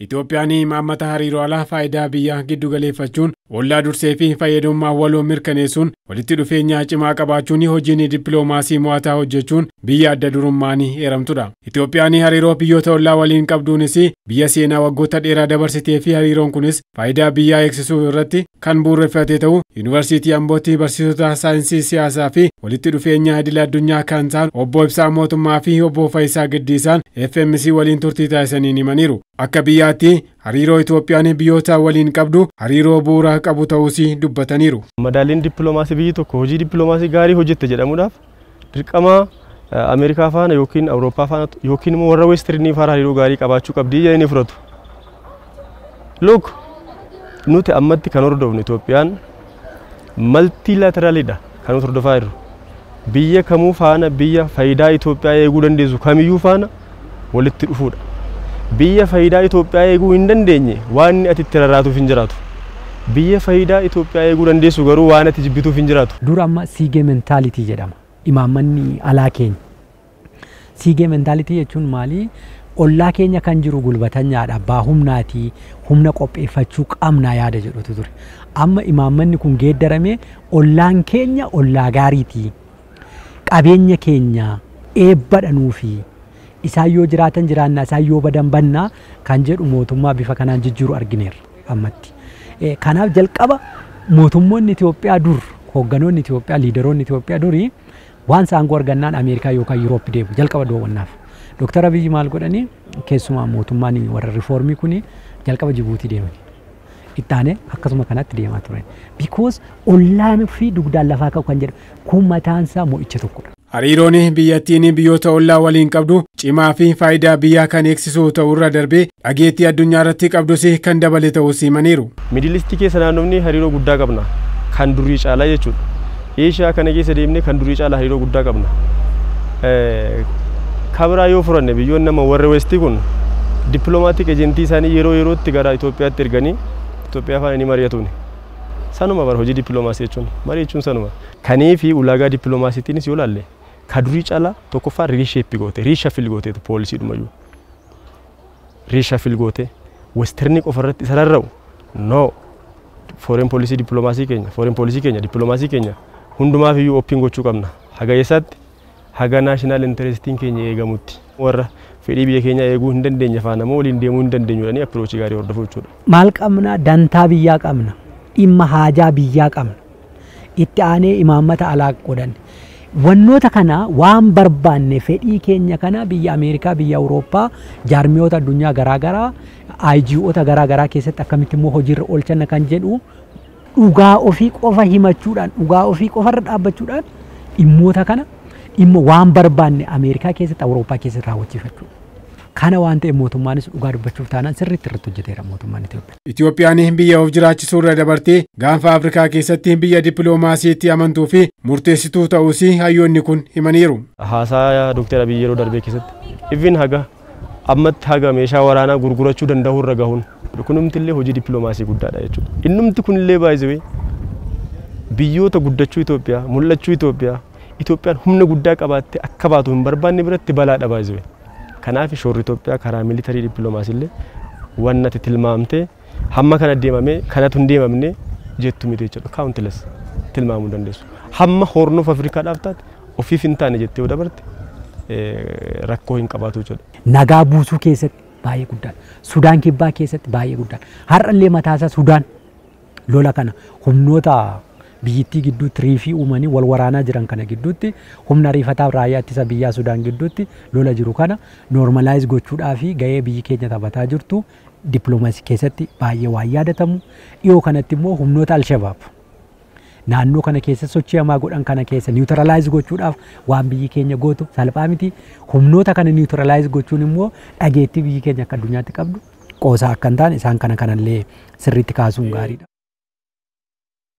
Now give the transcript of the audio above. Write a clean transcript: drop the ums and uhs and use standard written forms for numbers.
Itoophiyaan imaammata hariiroo alaa faayidaa biyyaa giddu galeeffachuun ollaa dursee fi fayyadamummaa waloo mirkaneessuun walitti dhufeenya cimaa qabaachuun hojiin dippiloomaasii mo'ataa hojjechuun biyya adda durummaan eeramtudha. Itoophiyaan hariiroo biyyoota ollaa waliin qabduunis biyya seenaa waggoota dheeraa dabarsitee fi hariiroon kunis faayidaa biyyaa eegsisuu irratti kan bu'uureffate ta'uu Yuunivarsiitii Ambootti barsiisota saayinsii siyaasaa fi walitti dhufeenya idil addunyaa kan ta'an obbo Ibsaa Mootummaa fi obbo Faayisaa Giddiisaan FMC waliin turtii taasisaniin himaniiru. Akka biyyaatti hariiroo Itoophiyaan biyyoota waliin qabdu hariiroo bu'uura qabu ta'uus dubbataniiru. Madaaliin dippiloomaasii biyyi tokko hojii dippiloomaasii gaarii hojjette jedhamuudhaaf dirqama Ameerikaa faana yookiin Awurooppaa faana yookiin immoo warra Weestirnii faana hariiroo gaarii qabaachuu qabdii jedhanii fudhatu. Look, nuti ammatti kan hordofnu Itoophiyaan maltiilateraalidha kan nuti hordofaa jirru. Biyya kamuu faana biyya faayidaa Itoophiyaa eeguu dandeessu kamiyyuu faana walitti dhufuudha. Biyya faayidaa Itoophiyaa eeguu hin dandeenye waan ati itti rarraatuuf hin jiraatu. Biyya faayidaa Itoophiyaa eeguu dandeessu garuu waan ati jibbituuf hin jiraatu. Dura amma siigee mentaalitii jedhama. Imaammanni alaa keenya. Siigee mentaalitii jechuun maali? Ollaa keenya kan jiru gulbatanyaadha, abbaa humnaati, humna qopheeffachuu qabna yaada jedhutu ture. Amma imaammanni kun geeddarame ollaan keenya ollaa gaariiti. Qabeenya keenya eebbadha nuufi. Isaan yoo jiraatan jiraannaa, isaan yoo badan bannaa kan jedhu mootummaa bifa kanaan jijjiiru argineerra ammatti. Kanaaf jalqaba mootummoonni Itoophiyaa dur, hoogganoonni Itoophiyaa, liidaroonni Itoophiyaa durii waan saangoo argannaan Ameerikaa yookaan Yuuroop deemu jalqaba daawwannaaf. Dooktar Abiyyi maal godhanii keessumaa mootummaan warra riifoormii kun jalqaba Jibuutii deemani. Ittaanee akkasuma kanatti deemaa turan. Because ollaan fi dugdaan lafaa ka'u kan jedhu kun mataansaa mo'icha tokkodha. Hariiroon biyyattiin biyyoota ollaa waliin qabdu cimaa fi faayidaa biyyaa kan eegsisu ta'urra darbee dhageettii addunyaa irratti qabdus kan dabale ta'uu himaniiru. Miidil Iistii keessa naannofni hariiroo guddaa qabna. Kan durii caalaa jechuudha. Eeshiyaa kana keessa deemnee kan durii caalaa hariiroo guddaa qabna. Kabiraa yoo furanne biyyoonni nama warra Weestii kun dippiloomaatik ejentii isaanii yeroo yerootti gara Itoophiyaatti erganii Itoophiyaa faana ni mari'atuuni. Sanuma bara hojii dippiloomaasii jechuun marii jechuun sanuma. Kanii fi ulaagaa dippiloomaasiitiinis yoo laalle ka durii caalaa tokkoffaa riisheeppi goote riishafil goote poolisii dhumayyuu. Riishafil goote westirni qofa irratti isa rarra'u no foreign policy dippiloomaasii keenya foreign policy keenya dippiloomaasii keenya hundumaaf iyyuu oppiin gochuu qabna. Haga eessaatti haga naashinaal intarestiin keenya eegamutti warra fedhii biyya keenya eeguu hin dandeenye faana moo waliin deemuu hin dandeenyu appiroojii gaarii hordofuu jechuudha. Maal qabna? Dantaa biyyaa qabna. Dhimma haajaa biyyaa qabna. Itti aanee imaammata alaa godhanne. Wannoota kana waan barbaanne fedhii keenya kana biyya Ameerikaa, biyya Awurooppaa, jaarmiyoota addunyaa garaagaraa, IGOota garaagaraa keessatti akkamitti immoo hojiirra oolchanna kan jedhu dhugaa ofii qofa himachuudhaan, dhugaa ofii qofarra dhaabbachuudhaan dhimmoota kana dhimma waan barbaanne Ameerikaa keessatti, Awurooppaa keessatti raawwachiifachuu. Kana waan ta'eef mootummaanis dhugaa dubbachuuf taanaan sirriitti irratti hojjeteera mootummaan Itoophiyaa. Itoophiyaan biyya of jiraachisuu irra dabartee gaanfa Afrikaa keessatti biyya dippiloomaasiitti amantuu fi murteessituu ta'uus hayyoonni kun himaniiru. Haasaa Dooktar Abiyyi yeroo darbee keessatti even haga ammatti haga meeshaa waraanaa gurgurachuu danda'u irra gahuun kunumti illee hojii dippiloomaasii guddaadha jechuudha. Innumti kunillee baay'isee biyyoota guddachuu Itoophiyaa, mul'achuu Itoophiyaa, Itoophiyaan humna guddaa qabaattee akka baatu hin barbaanne biratti balaadha baay'isee. Kanaaf shoorri Itoophiyaa karaa miilitarii dippiloomaasii illee waan ati tilmaamtee hamma kana deemamee kanatu hin deemamne jettu miti jechuudha. Kaawuntiles tilmaamuu dandeessu. Hamma hornoof Afrikaadhaaf taate ofiif hin taane jettee yoo dabarte rakkoo hin qabaatu jechuudha. Nagaa buusuu keessatti baay'ee guddaadha. Sudaan kibbaa keessatti baay'ee guddaadha. Har'allee mataasaa Sudaan lola kana humnoota biyyittii gidduutti riifii uumanii wal waraanaa jiran kana gidduutti humna ariifataa raayyaa ittisa biyyaa Sudaan gidduutti lola jiru kana noormalaayiz gochuudhaa fi gahee biyyi keenya taphataa jirtu dippiloomaasii keessatti baay'ee waan yaadatamu. Dhiyoo kanatti immoo humnoota Alshabaab naannoo kana keessa sochii hamaa godhan kana keessa niwutiralaayiz gochuudhaaf waan biyyi keenya gootu salphaa miti. Humnoota kana niwutiralaayiz gochuun immoo dhageettii biyyi keenya akka addunyaatti qabdu qoosaa akka hin taane isaan kana kanallee sirriitti kaasuun gaariidha.